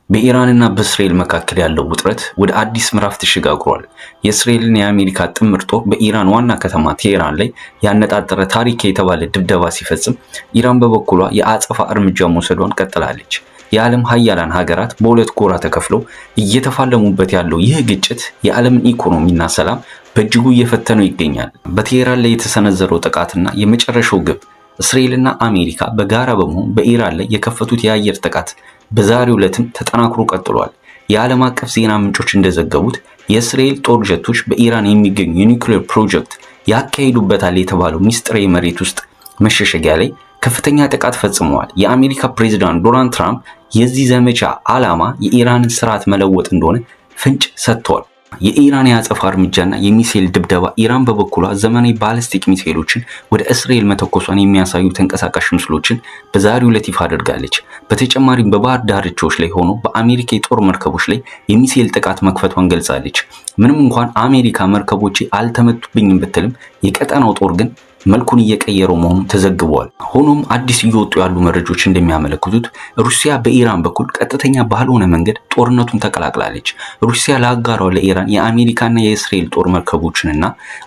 በኢራንና በእስራኤል መካከል ያለው ውጥረት ወደ አዲስ ምዕራፍ ተሸጋግሯል። የእስራኤልና የአሜሪካ ጥምር ጦር በኢራን ዋና ከተማ ቴሄራን ላይ ያነጣጠረ ታሪክ የተባለ ድብደባ ሲፈጽም፣ ኢራን በበኩሏ የአጸፋ እርምጃ መውሰዷን ቀጥላለች። የዓለም ሀያላን ሀገራት በሁለት ጎራ ተከፍለው እየተፋለሙበት ያለው ይህ ግጭት የዓለምን ኢኮኖሚና ሰላም በእጅጉ እየፈተነው ይገኛል። በቴሄራን ላይ የተሰነዘረው ጥቃትና የመጨረሻው ግብ እስራኤልና አሜሪካ በጋራ በመሆን በኢራን ላይ የከፈቱት የአየር ጥቃት በዛሬው ዕለትም ተጠናክሮ ቀጥሏል። የዓለም አቀፍ ዜና ምንጮች እንደዘገቡት የእስራኤል ጦር ጀቶች በኢራን የሚገኙ የኒውክሌር ፕሮጀክት ያካሂዱበታል የተባለው ሚስጥራዊ መሬት ውስጥ መሸሸጊያ ላይ ከፍተኛ ጥቃት ፈጽመዋል። የአሜሪካ ፕሬዝዳንት ዶናልድ ትራምፕ የዚህ ዘመቻ ዓላማ የኢራንን ስርዓት መለወጥ እንደሆነ ፍንጭ ሰጥተዋል። የኢራን የአጸፋ እርምጃና የሚሳኤል ድብደባ። ኢራን በበኩሏ ዘመናዊ ባሊስቲክ ሚሳኤሎችን ወደ እስራኤል መተኮሷን የሚያሳዩ ተንቀሳቃሽ ምስሎችን በዛሬው ዕለት ይፋ አድርጋለች። በተጨማሪም በባህር ዳርቻዎች ላይ ሆኖ በአሜሪካ የጦር መርከቦች ላይ የሚሳኤል ጥቃት መክፈቷን ገልጻለች። ምንም እንኳን አሜሪካ መርከቦቼ አልተመቱብኝም ብትልም የቀጠናው ጦር ግን መልኩን እየቀየረው መሆኑ ተዘግቧል። ሆኖም አዲስ እየወጡ ያሉ መረጃዎች እንደሚያመለክቱት ሩሲያ በኢራን በኩል ቀጥተኛ ባልሆነ መንገድ ጦርነቱን ተቀላቅላለች። ሩሲያ ለአጋሯ ለኢራን የአሜሪካና የእስራኤል ጦር መርከቦችንና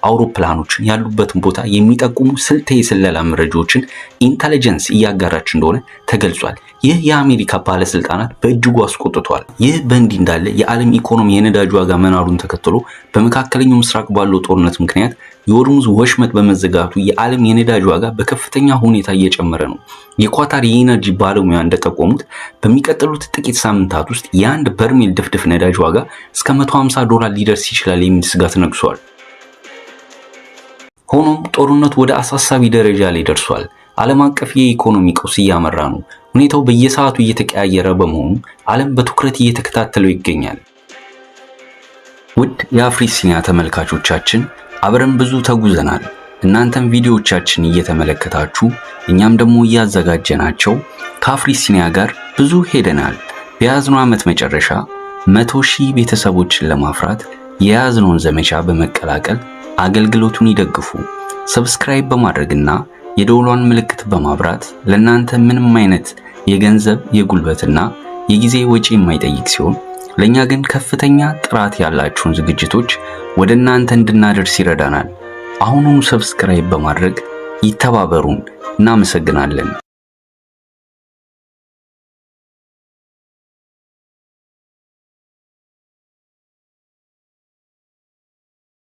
አውሮፕላኖችን ያሉበትን ቦታ የሚጠቁሙ ስልታዊ የስለላ መረጃዎችን intelligence እያጋራች እንደሆነ ተገልጿል። ይህ የአሜሪካ ባለስልጣናት በእጅጉ አስቆጥቷል። ይህ በእንዲህ እንዳለ የዓለም ኢኮኖሚ የነዳጅ ዋጋ መናሩን ተከትሎ በመካከለኛው ምስራቅ ባለው ጦርነት ምክንያት የሆርሙዝ ወሽመጥ በመዘጋቱ የዓለም የነዳጅ ዋጋ በከፍተኛ ሁኔታ እየጨመረ ነው። የኳታር የኢነርጂ ባለሙያ እንደጠቆሙት በሚቀጥሉት ጥቂት ሳምንታት ውስጥ የአንድ በርሜል ድፍድፍ ነዳጅ ዋጋ እስከ $150 ሊደርስ ይችላል የሚል ስጋት ነግሷል። ሆኖም ጦርነቱ ወደ አሳሳቢ ደረጃ ላይ ደርሷል። ዓለም አቀፍ የኢኮኖሚ ቀውስ እያመራ ነው። ሁኔታው በየሰዓቱ እየተቀያየረ በመሆኑ ዓለም በትኩረት እየተከታተለው ይገኛል። ውድ የአፍሪሲኒያ ተመልካቾቻችን፣ አብረን ብዙ ተጉዘናል። እናንተም ቪዲዮዎቻችን እየተመለከታችሁ እኛም ደግሞ እያዘጋጀናቸው ከአፍሪሲኒያ ጋር ብዙ ሄደናል። በያዝነው ዓመት መጨረሻ 100,000 ቤተሰቦችን ለማፍራት የያዝነውን ዘመቻ በመቀላቀል አገልግሎቱን ይደግፉ። Subscribe በማድረግና የደወሏን ምልክት በማብራት ለእናንተ ምንም አይነት የገንዘብ፣ የጉልበትና የጊዜ ወጪ የማይጠይቅ ሲሆን ለእኛ ግን ከፍተኛ ጥራት ያላቸውን ዝግጅቶች ወደ እናንተ እንድናደርስ ይረዳናል። አሁኑኑ subscribe በማድረግ ይተባበሩን። እናመሰግናለን።